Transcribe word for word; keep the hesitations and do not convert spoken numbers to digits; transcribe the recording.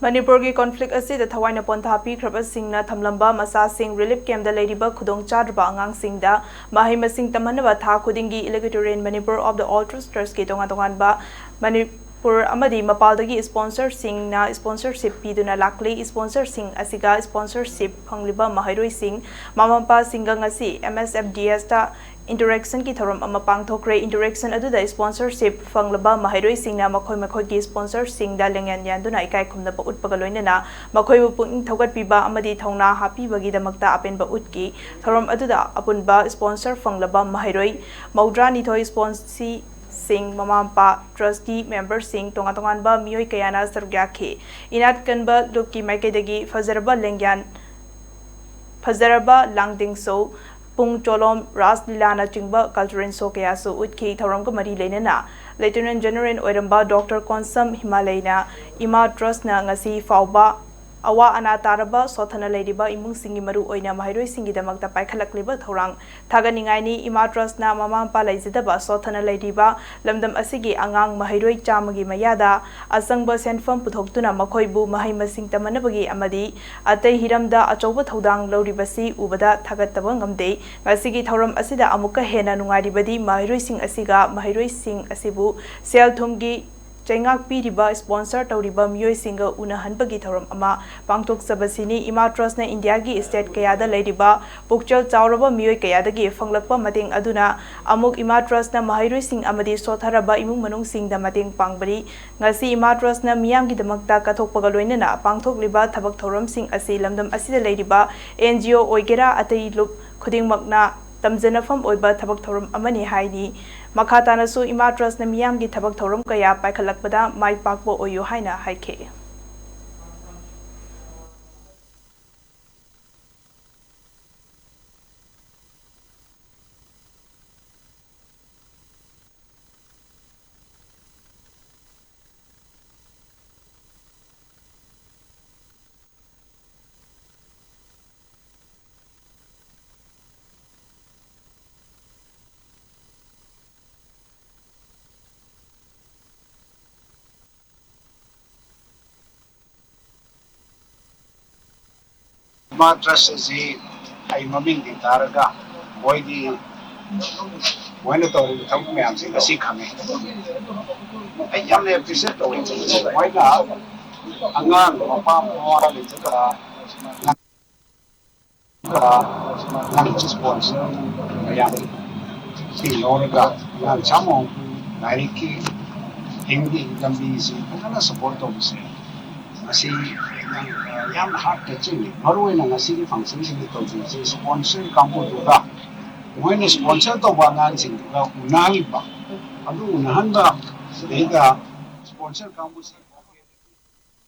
ꯃꯅꯤꯄꯨꯔꯒꯤ conflict ꯑꯁꯤꯗ ꯊꯋꯥꯏꯅ ꯄꯣꯟꯊꯥ ꯄꯤꯈ꯭ꯔꯕꯁꯤꯡꯅ ꯊꯝꯂꯝꯕ ꯃꯆꯥꯁꯤꯡ relief camp ꯗ ꯂꯩꯔꯤꯕ ꯈꯨꯗꯣꯡꯆꯥꯗ꯭ꯔꯕ ꯑꯉꯥꯡꯁꯤꯡꯗ ꯃꯍꯩ ꯃꯁꯤꯡ ꯇꯝꯍꯟꯅꯕ ꯊꯥ ꯈꯨꯗꯤꯡꯒꯤ Electorate Manipur of the All Trusters ꯀꯤ ꯇꯣꯉꯥꯟ ꯇꯣꯉꯥꯟꯕ ꯃꯅꯤꯄꯨꯔ ꯑꯃꯗꯤ ꯃꯄꯥꯜꯗꯒꯤ sponsor ꯁꯤꯡꯅ sponsorship ꯄꯤꯗꯨꯅ ꯂꯥꯛꯂꯤ꯫ Sponsor ꯁꯤꯡ ꯑꯁꯤꯒ sponsorship ꯐꯪꯂꯤꯕ ꯃꯍꯩꯔꯣꯏꯁꯤꯡ, ꯃꯃꯥ ꯃꯄꯥꯁꯤꯡꯒ ꯉꯁꯤ M S F D S ꯇ interaction ꯀꯤ ꯊꯧꯔꯝ ꯑꯃ ꯄꯥꯡꯊꯣꯛꯈ꯭ꯔꯦ꯫ Interaction ꯑꯗꯨꯗ sponsorship ꯐꯪꯂꯕ ꯃꯍꯩꯔꯣꯏꯁꯤꯡꯅ ꯃꯈꯣꯏ ꯃꯈꯣꯏꯒꯤ sponsor ꯁꯤꯡꯗ ꯂꯦꯡꯌꯥꯟ ꯌꯥꯟꯗꯨꯅ ꯏꯀꯥꯏ ꯈꯨꯝꯅꯕ ꯎꯠꯄꯒ ꯂꯣꯏꯅꯅ ꯃꯈꯣꯏꯕꯨ ꯄꯨꯛꯅꯤꯡ ꯊꯧꯒꯠꯄꯤꯕ ꯑꯃꯗꯤ ꯊꯧꯅꯥ ꯍꯥꯞꯄꯤꯕꯒꯤꯗꯃꯛꯇ ꯑꯄꯦꯟꯕ ꯎꯠꯈꯤ꯫ ꯊꯧꯔꯝ ꯑꯗꯨꯗ ꯑꯄꯨꯟꯕ sponsor ꯐꯪꯂꯕ ꯃꯍꯩꯔꯣꯏ ꯃꯧꯗ꯭ꯔꯥꯅꯤꯊꯣꯏ, sponsee ꯁꯤꯡ, ꯃꯃꯥ ꯃꯄꯥ, trustee member ꯁꯤꯡ, ꯇꯣꯉꯥꯟ ꯇꯣꯉꯥꯟꯕ ꯃꯤꯑꯣꯏ ꯀꯌꯥꯅ ꯁꯔꯨꯛ ꯌꯥꯈꯤ꯫ ꯏꯅꯥꯠ ꯀꯟꯕ ꯂꯨꯞꯀꯤ ꯃꯥꯏꯀꯩꯗꯒꯤ ꯐꯖꯔꯕ ꯂꯦꯡꯌꯥꯟ, ꯐꯖꯔꯕ ꯂꯥꯡꯗꯤꯡ show, ꯄꯨꯡ ꯆꯣꯂꯣꯝ, ꯔꯥꯁ ꯂꯤꯂꯥꯅꯆꯤꯡꯕ cultural show ꯀꯌꯥꯁꯨ ꯎꯠꯈꯤ꯫ ꯊꯧꯔꯝꯒ ꯃꯔꯤ ꯂꯩꯅꯅ Lieutenant General ꯑꯣꯏꯔꯝꯕ Doctor ꯀꯣꯟꯁꯝ ꯍꯤꯃꯥꯂꯌꯅ ꯏꯃꯥ Trust ꯅ ꯉꯁꯤ ꯐꯥꯎꯕ ꯑꯋꯥ ꯑꯅꯥ ꯇꯥꯔꯕ, ꯁꯣꯠꯊꯅ ꯂꯩꯔꯤꯕ ꯏꯃꯨꯡꯁꯤꯡꯒꯤ, ꯃꯔꯨ ꯑꯣꯏꯅ ꯃꯍꯩꯔꯣꯏꯁꯤꯡꯒꯤꯗꯃꯛꯇ ꯄꯥꯏꯈꯠꯂꯛꯂꯤꯕ ꯊꯧꯔꯥꯡ ꯊꯥꯒꯠꯅꯤꯡꯉꯥꯏꯅꯤ꯫ ꯏꯃꯥ Trust ꯅ ꯃꯃꯥ ꯃꯄꯥ ꯂꯩꯖꯗꯕ, ꯁꯣꯠꯊꯅ ꯂꯩꯔꯤꯕ ꯂꯝꯗꯝ ꯑꯁꯤꯒꯤ ꯑꯉꯥꯡ ꯃꯍꯩꯔꯣꯏ ꯆꯥꯝꯃꯒꯤ ꯃꯌꯥꯗ ꯑꯆꯪꯕ ꯁꯦꯟꯐꯝ ꯄꯨꯊꯣꯛꯇꯨꯅ ꯃꯈꯣꯏꯕꯨ ꯃꯍꯩ ꯃꯁꯤꯡ ꯇꯝꯍꯟꯅꯕꯒꯤ ꯑꯃꯗꯤ ꯑꯇꯩ ꯍꯤꯔꯝꯗ ꯑꯆꯧꯕ ꯊꯧꯗꯥꯡ ꯂꯧꯔꯤꯕꯁꯤ ꯎꯕꯗ ꯊꯥꯒꯠꯇꯕ ꯉꯝꯗꯦ꯫ ꯉꯁꯤꯒꯤ ꯊꯧꯔꯝ ꯑꯁꯤꯗ ꯑꯃꯨꯛꯀ ꯍꯦꯟꯅ ꯅꯨꯡꯉꯥꯏꯔꯤꯕꯗꯤ ꯃꯍꯩꯔꯣꯏꯁꯤꯡ ꯑꯁꯤꯒ ꯃꯍꯩꯔꯣꯏꯁꯤꯡ ꯑꯁꯤꯕꯨ ꯁꯦꯜ ꯊꯨꯝꯒꯤ ꯆꯩꯉꯥꯛ ꯄꯤꯔꯤꯕ, sponsor ꯇꯧꯔꯤꯕ ꯃꯤꯑꯣꯏꯁꯤꯡꯒ ꯎꯅꯍꯟꯕꯒꯤ ꯊꯧꯔꯝ ꯑꯃ ꯄꯥꯡꯊꯣꯛꯆꯕꯁꯤꯅꯤ꯫ ꯏꯃꯥ Trust ꯅ ꯏꯟꯗꯤꯌꯥꯒꯤ state ꯀꯌꯥꯗ ꯂꯩꯔꯤꯕ ꯄꯨꯛꯆꯦꯜ ꯆꯥꯎꯔꯕ ꯃꯤꯑꯣꯏ ꯀꯌꯥꯗꯒꯤ ꯐꯪꯂꯛꯄ ꯃꯇꯦꯡ ꯑꯗꯨꯅ ꯑꯃꯨꯛ ꯏꯃꯥ Trust ꯅ ꯃꯍꯩꯔꯣꯏꯁꯤꯡ ꯑꯃꯗꯤ ꯁꯣꯠꯊꯔꯕ ꯏꯃꯨꯡ ꯃꯅꯨꯡꯁꯤꯡꯗ ꯃꯇꯦꯡ ꯄꯥꯡꯕꯅꯤ꯫ ꯉꯁꯤ ꯏꯃꯥ Trust ꯅ ꯃꯤꯌꯥꯝꯒꯤꯗꯃꯛꯇ ꯀꯠꯊꯣꯛꯄꯒ ꯂꯣꯏꯅꯅ ꯄꯥꯡꯊꯣꯛꯂꯤꯕ ꯊꯕꯛ ꯊꯧꯔꯝꯁꯤꯡ ꯑꯁꯤ ꯂꯝꯗꯝ ꯑꯁꯤꯗ ꯂꯩꯔꯤꯕ N G O ꯑꯣꯏꯒꯦꯔꯥ, ꯑꯇꯩ ꯂꯨꯞ ꯈꯨꯗꯤꯡꯃꯛꯅ ꯇꯝꯖꯅꯐꯝ ꯑꯣꯏꯕ ꯊꯕꯛ ꯊꯧꯔꯝ ꯑꯃꯅꯤ ꯍꯥꯏꯔꯤ꯫ ꯃꯈꯥ ꯇꯥꯅꯁꯨ ꯏꯃꯥ Trust ꯅ ꯃꯤꯌꯥꯝꯒꯤ ꯊꯕꯛ ꯊꯧꯔꯝ ꯀꯌꯥ ꯄꯥꯏꯈꯠꯂꯛꯄꯗ ꯃꯥꯏ ꯄꯥꯛꯄ ꯑꯣꯏꯌꯨ ꯍꯥꯏꯅ ꯍꯥꯏꯈꯤ꯫ ꯃꯥ ꯇ꯭ꯔꯁ ꯑꯁꯤ ꯑꯩ ꯃꯃꯤꯡꯗꯤ ꯇꯥꯔꯒ ꯃꯣꯏꯒꯤ ꯃꯣꯏꯅ ꯇꯧꯔꯤꯕ ꯊꯕꯛ ꯃꯌꯥꯝꯁꯦ ꯉꯁꯤ ꯈꯪꯉꯦ꯫ ꯑꯩ ꯌꯥꯝꯅ ꯑꯦꯄ꯭ꯔꯤꯁꯤꯌꯦꯠ ꯇꯧꯋꯦ꯫ ꯃꯣꯏꯅ ꯑꯉꯥꯡ ꯃꯄꯥ ꯃꯃꯥ ꯂꯩꯇ꯭ꯔꯒ ꯅꯪ ꯁ꯭ꯄꯣꯟꯁꯔ ꯃꯌꯥꯝ ꯁꯤ ꯂꯧꯔꯒ ꯑꯉꯥꯡ ꯁꯥꯃꯨ ꯂꯥꯏꯔꯤꯛꯀꯤ ꯍꯤꯡꯕꯒꯤ ꯂꯝꯕꯤꯁꯤ ꯐꯖꯅ ꯁꯄꯣꯔꯠ ꯇꯧꯕꯁꯦ ꯃꯁꯤ ꯌꯥꯝ ꯍꯥꯔꯠ ꯇꯆꯤꯡꯅꯤ꯫ ꯃꯔꯨꯑꯣꯏꯅ ꯉꯁꯤꯒꯤ ꯐꯪꯁꯟꯁꯤꯡꯗ ꯇꯧꯖꯔꯤꯁꯦ ꯁ꯭ꯄꯣꯟꯁꯔ ꯀꯥꯡꯕꯨꯗꯨꯒ ꯃꯣꯏꯅ ꯁ꯭ꯄꯣꯟꯁꯔ ꯇꯧꯕ ꯑꯉꯥꯡꯁꯤꯡꯗꯨꯒ ꯎꯅꯍꯜꯂꯤꯕ, ꯑꯗꯨ ꯎꯅꯍꯟꯕ ꯁꯤꯗꯩꯗ ꯁ꯭ꯄꯣꯟꯁꯔ ꯀꯥꯡꯕꯨꯁꯤ